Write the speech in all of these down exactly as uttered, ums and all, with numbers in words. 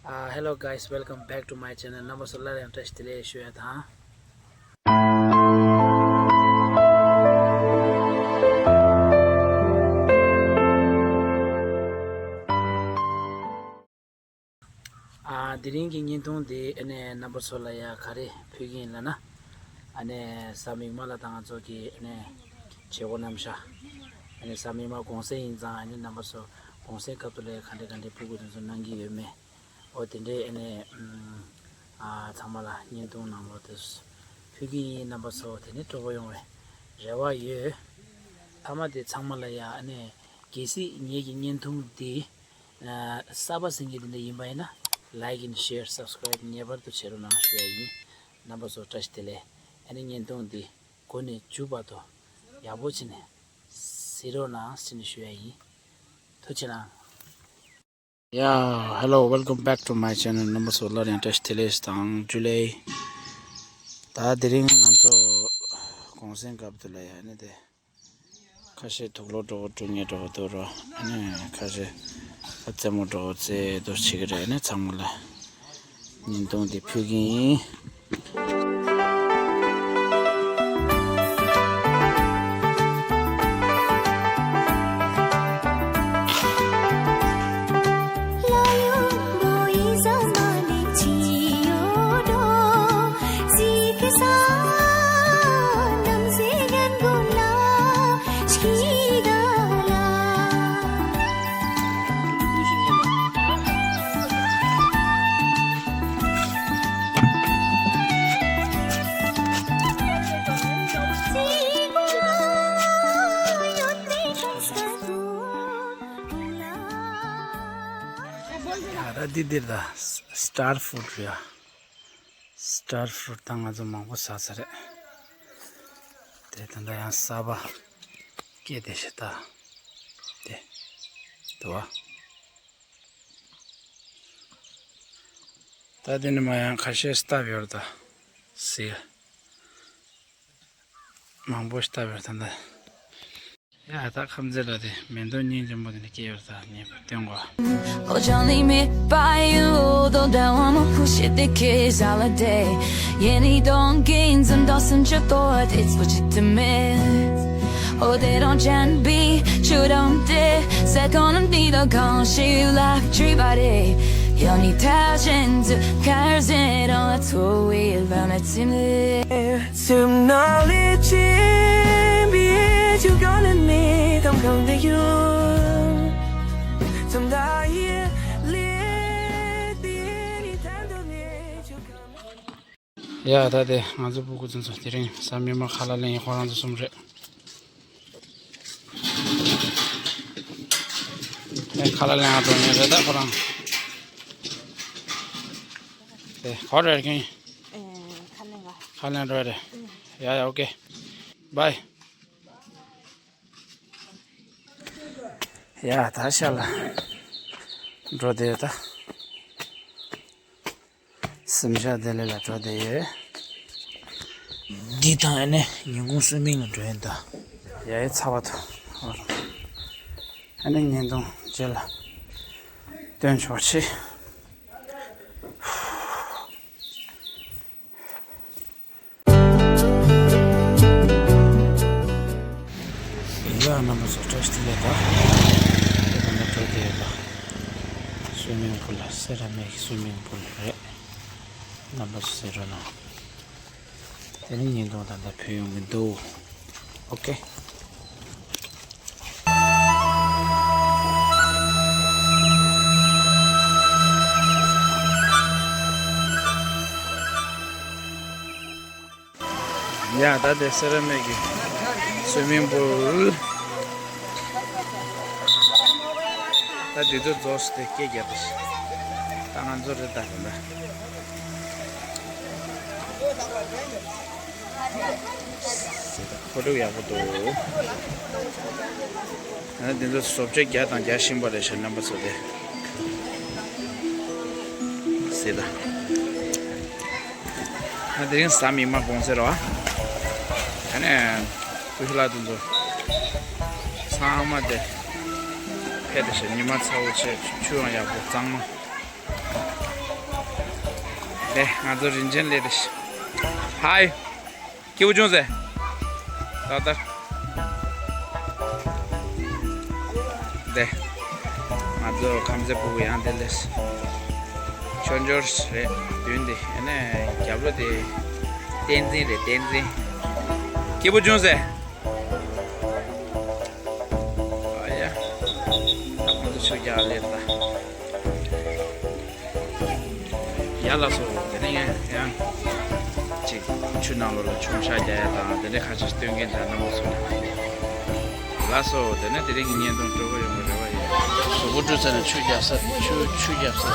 Uh, hello guys, welcome back to my channel. རྣམ་པ་ཚོ་སླར་ཡང་བཀྲ་ཤིས་བདེ་ལེགས་ཞུ་ཡ་དང་། ཨ། དེ་རིང་གི་བརྙན་ཐུང་འདི་ཨ་ནི་རྣམ་པ་ཚོ་ལ་ཡ་ག་རེ་ཕུལ་གྱི་ཡིན་ལབ་ན། ཨ་ནི་གཟའ་མིག་དམར་ལ་ད་ང་ཚོ་གི་ཨ་ནི་བྱེད་སྒོ་རྣམ་གཞག་ཨ་ནི་གཟའ་མིག་དམར་གུང་སེང་ཡིན་ཙང་ཨ་ནི་རྣམ་པ་ཚོ་གུང་སེང་སྐབས་དུ་ལ་ཡ་ག་འདྲ་ག་འདྲ་ཕུལ་དགོས་དོན་ཚོ་གནང་གི་ཡོད་མེད། ཨོ་དེ་འདྲའི་ཨ་ནི་ཨ་ཚང་མ་ལ་བརྙན་ཐུང་ནང་ལོགས་དེ་ཕུལ་གྱི་ཡིན། རྣམ་པ་ཚོ་དེ་ནི་སྤྲོ་པོ་ཡོང་བའི་རེ་བ་ཡོད། མཐའ་མ་དེ་ཚང་མ་ལ་ཡ་ཨ་ནི་གལ་སྲིད་ངེད་ཀྱི་བརྙན་ཐུང་འདི་ཨ་གསར་པ་ཟིན་གྱི་དེ་འདྲ་ཡིན་པ་ཡིན་ན་like and share, subscribe ངེས་པར་དུ་བྱེད་རོགས་གནང་ཞུ་ཡ་ཡིན། རྣམ་པ་ཚོ་བཀྲ་ཤིས་བདེ་ལེགས། ཨ་ནི་བརྙན་ཐུང་འདི་འགོ་ནས་མཇུག་བར་དུ་ཡག་པོ་བྱས་ནས་གཟིགས་རོགས་གནང་ཟེར་ནས་ཞུ་ཡ་ཡིན། ཐུགས་རྗེ་གནང་། Yeah, hello, welcome back to my channel. རྣམ་པ་ཚོ་སླར་ཡང་བཀྲ་ཤིས་བདེ་ལེགས་དང་ཇུ་ལེ། ད་དེ་རིང་ང་ཚོ་གུང་སེང་སྐབས་དུ་ལ་ཡ་ནི་དེ་ཁ་ཤས་དུག་ལོག་འགྲོ་འགྲོ་ངེས་འགྲོ་འདུག་རོ། ཨ་ནི་ཁ་ཤས་རྩེད་མོ་འགྲོ་རྩེ་འདུག་བྱེད་ཀྱི་རེད། ཨ་ནི་ཚང་མ་ལ་བརྙན་ཐུང་འདི་ཕུལ་གྱི་ཡིན། ད་འདི་འདིར་ད་སི་ཊར་ཕུ་རུཊ་རེད་ཡ། སི་ཊར་ཕུ་རུཊ་ད་ང་ཚོ་མང་པོ་ཟ་ས་རེད། དེ་ད་ལྟ་ཡང་གསར་པ་སྐྱེས་བསྡད་ཤག་ད། དེ་དུ་བ། ད་དེ་ནི་མ་ཡང་ཁ་ཤས་སྟབས་ཡོད་རེད་ད། སིལ། མང་པོ་སྟབས་ཡོད་རེད་ད། ཡ་ད་ཁམས་ཚན་ལ་དེ་མེ་ཏོག་སྙིང་རྗེ་མོ་དེ་འདྲ་སྐྱེས་ཡོད་རེད་ད། ངས་སྟོན་གོ། Oh, don't leave me by you, although that one more push it, the kids holiday. Yeah, need don't gain some dust and your thought, it's legitimate. Oh, they don't can be, you don't dare. Second, I'm neither gone, she like tree body. You need thousand cars and all that's what we learn, it's in there. Some knowledge in be you gonna need, I'm gonna you. Some diet, let the any time to need you come. ཡ་ད་དེ་ང་ཚོ་སྤུ་གུ་ཚོ་དེ་རིང་གཟའ་མིག་དམར་ཁ་ལག་ལེན་ཡིན། ཁོ་རང་ཚོ་གསུམ་རེད། ཨེ་ཁ་ལག་ལེན་ཡག་འགྲོ་ངེས་རེད་ད་ཁོ་རང་། དེ་ག་རེ་རེད་ཁྱེད། ཨེ་ཁ་ལེན་ག་ཁ་ལེན་འགྲོ་རེད། ཡ་ཡ་ཨོ་ཀེ། བྷའི། ཡ་ད་ཤ་ལ་འགྲོ་དེ་ད། སེམས་ཤ་དེ་ལས་ལ་འགྲོ་དེ་ཡོད། འདི་དང་ཨ་ནི་ཉིན་གུང་སུ་མིང་ལ་འགྲོ་ཡིན་ད། ཡ་ཡ་ཚ་བ་ད། ཨ་ནི་ཉིན་དུང་རྗེས་ལ་སྟོན་ཆོག་ཆེ། ཡ་རྣམ་པ་ཚོ་བཀྲ་ཤིས་བདེ་ལེགས་ད། ད་ལྟ་འགྲོ་དེ་ཡོད་ད། སུའི་མིང་པུལ་ལ་སེ་ར་མིག་གི་སུའི་མིང་པུལ་རེད། རྣམ་པ་ཚོ་གཟིགས་རོགས་གནང་། དེ་ནི་ཉིན་དུང་ད་ལྟ་བུད་ཡོང་གི་འདུག་ཨོ་ཀེ། ཡ་ད་དེ་སེ་ར་མིག་གི་སུའི་མིང་པུལ། ད་དེ་ཚོ་རྫོགས་སུ་དེ་སྐད་རྒྱབ་པ་ཞིག་ད་ང་ཚོ་རེད་ད་ད་ད། ཕོ་ཊོ་ཡག་པོ་འདུག་ཨ་འདི་ཚོ་བཟོ་བཅོས་རྒྱག་དང་རྒྱག་བཞིན་པ་རེད་ཤག་རྣམ་པ་ཚོ་དེ། སེ་ད། ཨ་དེ་རིང་གཟའ་མིག་དམར་གུང་སེང་རེད་བ། ཨ་ནི་ཀུ་ཤུ་ལ་དེ་ཚོ་ཚང་མ་དེ་ཕེབས་ཏེ་ཤག་ཉི་མ་ཚ་བོ་བྱས། ཆུ་ཡང་ཡག་པོ་གཙང་མ། ལེ། ང་ཚོ་རིན་ཆེན་ལེ་རེད། ཧའི། སྐྱིད་པོ་བྱུང་ཟེར། ཏག་ཏག་དེ། ང་ཚོ་ཁམས་ཚན་ཕྲུ་གུ་ཡང་དེ་ལས། ཆོས་འབྱོར་རེད། བདུན་དེ། ཨ་ནི་རྒྱབ་ལོ་དེ། བསྟན་འཛིན་རེད། བསྟན་འཛིན། སྐྱིད་པོ་བྱུང་ཟེར། ཨ་ཡ། ད་ཁོང་ཚོ་ཆུ་རྒྱག་ལེ་རེད་ད། ཡ་ལགས་སོ། དེ་ནས་ཡང་ཅིག་ཆུ་ནང་ལོགས་ལ་མཆོང་བཤགས་རྒྱག་ཡ་དང་དེ་འདྲ་ཁ་ཤས་སྟོན་མཁན་དང་རྣམ་པ་ཚོ། ལགས་སོ། དེ་ནས་དེ་རིང་གི་བརྙན་ཐུང་སྤྲོ་པོ་ཡོང་བའི་རེ་བ་ཡོད། གཟུགས་པོ་བཀྲུས་ཚར་ནས་ཆུ་རྒྱག་ས། ཆུ་ཆུ་རྒྱག་ས།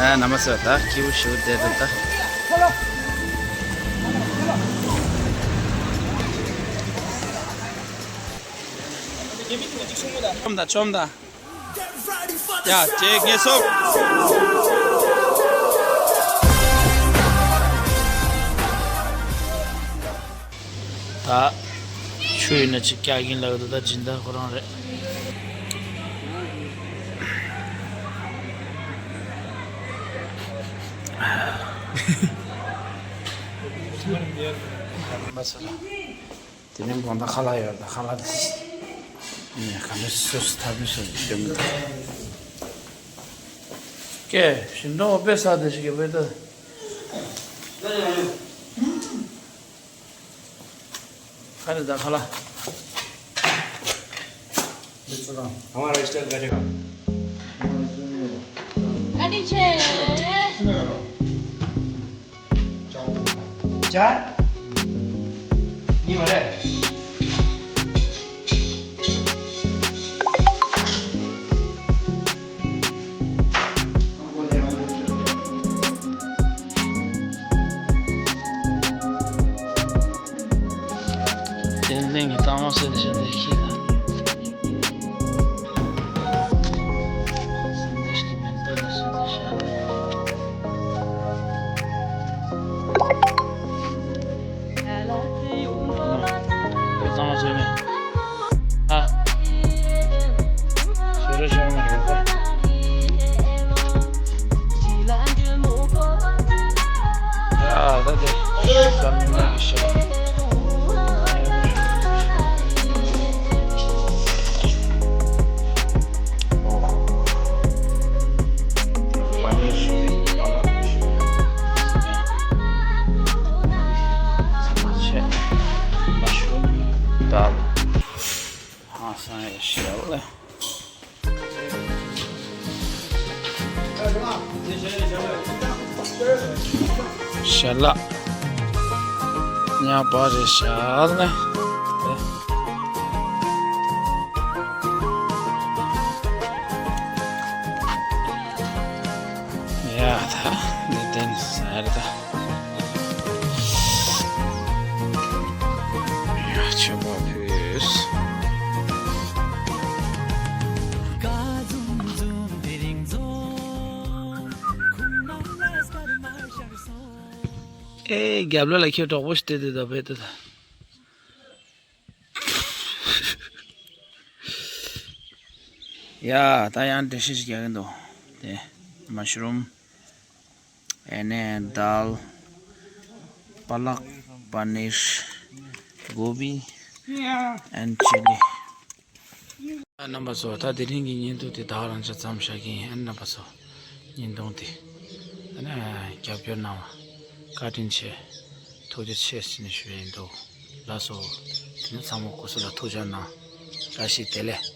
ཨ། རྣམ་པ་ཚོ་ད་སྐྱིད་པོ་ཞེ་པོ་བསྡད་འདུག་ད། ཆོམ་དང་ཆོམ་དང་། ཡ། ཅེ་ངེས་སོ། ད་ཆུ་ཡིན་ན་ཅིག་རྒྱག་གིན་ལབ་འདུག་ད་སྦྱིན་བདག་ཁོ་རང་རེད། མ་ཚོ་ལ། དེ་རིང་དགོང་དག་ཁ་ལག་ཡོད་རེད། ད་ཁ་ལག་དེ། ནས་ག་འདྲ་སོ་སོ་ཐབས་ཤེས་སོ་སོ་སྟོན་གི་འདུག་ཀེ་ཞིམ་འདྲ་བ་དཔེ་ཟ་དེ་ཞིག་གི་དཔེ་ད། ཁ་རེ་ད་ཁ་ལག་ཁ་ནི་ཆེ། ཅར། ཉི་མ་རེད། དེ་ནས་ངས་གཏམ་བ་ཟེར་བཞིན་པའི་ཁྱི་ལ། ཞལ་ལག་ཉག་པ་རེད་ཤག་ལ། ཡ་ད་འདི་དེ་ནི་ཟ་རེད་ད། ཡ་ཆོས་པ་ཕུས། ཨེ་རྒྱབ་ལོགས་ལ་ཁྱོད་གྲོགས་པོ་ཞིག་བསྡད་འདུག་ད་བེད་དུ་ད། ཡ་ད་ཡང་འགྲེལ་བཤད་ཞིག་རྒྱག་གི་འདུག་དེ་མ་ཤ་རུམ། ཨེ་ནས་དཱལ། པ་ལག་པ་ནིར། གོ་བི། ཨེན་ཆི་ལི། རྣམ་པ་ཚོ་ད་དེ་རིང་གི་བརྙན་ཐུང་དེ་ད་ག་རང་ཆ་ཙམ་བཞག་གི་ཡིན། རྣམ་པ་ཚོ་བརྙན་ཐུང་དེ་ཨ་ནི་རྒྱབ་སྐྱོར་གནང་བ་བཀའ་དྲིན་ཆེ། ཐུགས་རྗེ་ཆེ་ཟེར་ནས་ཞུ་ཡ་ཡིན་འདུག་ལགས་སོ། དེ་ནི་ཚང་མ་སྐུ་གཟུགས་ལ་ཐུགས་ཅག་གནང་། བཀྲ་ཤིས་བདེ་ལེགས།